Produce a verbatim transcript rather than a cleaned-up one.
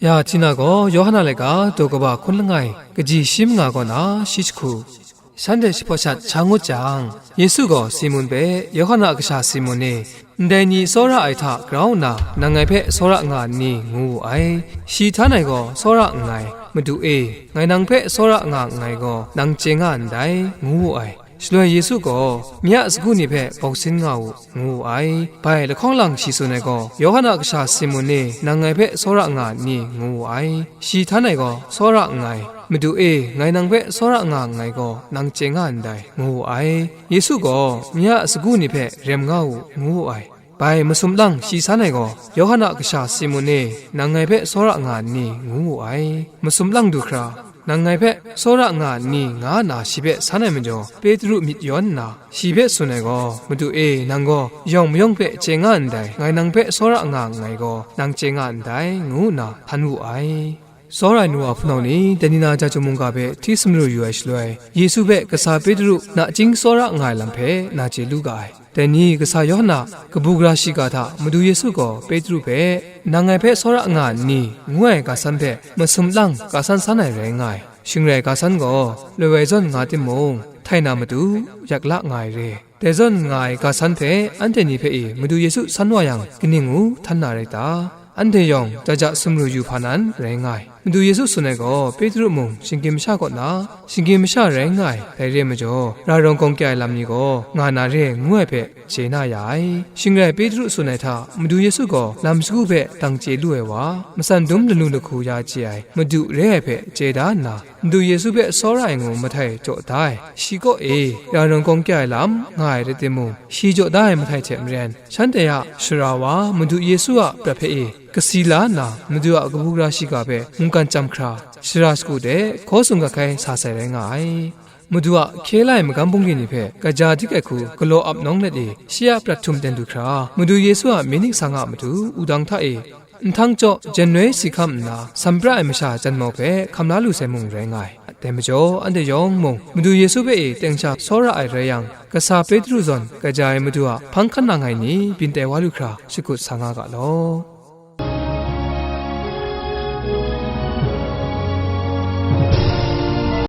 Ya Htina gaw Yawhan a laika daw kaba hkun langai kaji shi manga kaw na shi jahku. Shanhte shahpawt shat sha ngut jang, Yesu gaw Simun hpe, Yawhan a kasha Simun e, ndai ni tsawra ai hta grau nna nang ngai hpe tsawra nga nni? Ngu wu ai. Shi htan ai gaw tsawra nngai, Madu e, ngai nang hpe tsawra nga nngai gaw, nang chye nga ndai, ngu wu ai. Shaloi Yesu gaw, nye a sagu ni hpe bawk sin nga u, ngu wu ai. Bai lahkawng lang shi tsun ai gaw, Yawhan a kasha Simun e, nang ngai hpe tsawra nga nni? Ngu wu ai. Shi htan ai gaw, tsawra nngai, Madu e, ngai nang hpe tsawra nga nngai gaw, nang chye nga ndai, ngu wu ai. Yesu gaw, nye a sagu ni hpe rem nga u, ngu wu ai. Bai masum lang shi san ai gaw, Yawhan a kasha Simun e, nang ngai hpe tsawra nga nni? Ngu wu ai. Masum lang du hkra, nang ngai hpe tsawra nga nni? Nga nna shi hpe san ai majaw, Petru myit yawn nna, shi hpe tsun ai gaw, Madu e, nang gaw yawng mayawng hpe chye nga ndai, ngai nang hpe tsawra nga nngai gaw, nang chye nga ndai, ngu nna htan wu ai. Tsawra ai nu wa hpunau ni, dai ni na ja chyum mungga hpe hti sumru yu ai shaloi, Yesu hpe kasa Petru nachying tsawra nga ai lam hpe na chye lu ga ai. Dai ni kasa Yawhan a kabu gara shiga hta Madu Yesu gaw Petru hpe, nang ngai hpe tsawra nga nni? Ngu ai ga san hpe masum lang ga san san ai rai nga ai. Shing rai ga san gaw loi woi zawn nga timung, htai na matu yak la nga ai re. Dai zawn nga ai ga san hpe anhte ni hpe e Madu Yesu san wa yang, kaning ngu htan na rai ta? Anhte yawng ja ja sumru yu hpa nan rai nga ai. Madu Yesu tsun ai gaw, Petru mung shinggyim masha kaw na, shinggyim masha rai nga ai. Dai re ai majaw, ra rawng gawng kya ai lam ni gaw nga na re, ngu ai hpe chye na ya ai. Shing rai Petru tsun ai hta, Madu Yesu gaw lam shagu hpe dang chye lu ai wa, matsan dum lalu lahku ya chye ai Madu re ai hpe chye da nna, Madu Yesu hpe tsawra ai ngu mahtai jaw da ai. Shi kaw e, ra rawng gawng kya ai lam nga ai rai timung, shi jaw da ai mahtai hte maren, shanhte a sara wa Madu Yesu a prat hpe e kasi la nna, Madu a kabu gara shiga hpe mungkan chyam hkra, sara shagu de hkaw tsun gat hkai sa sai rai nga ai. Madu a hkye la ai magam bungli ni hpe kaja dik ai hku galaw ap nawng let e, shi a prat htum ten du hkra, Madu Yesu a myit nik sa nga a matu, wudang hta e, nhtang chyaw jen noi si hkam nna, sam pra ai masha jan mau hpe hkam la lu sai mung rai nga ai. Dai majaw, anhte yawng mung, Madu Yesu hpe e teng sha tsawra ai rai yang, kasa Petru zawn kaja ai Madu a hpang hkan nang ai ni byin tai wa lu hkra, shakut sa nga ga law.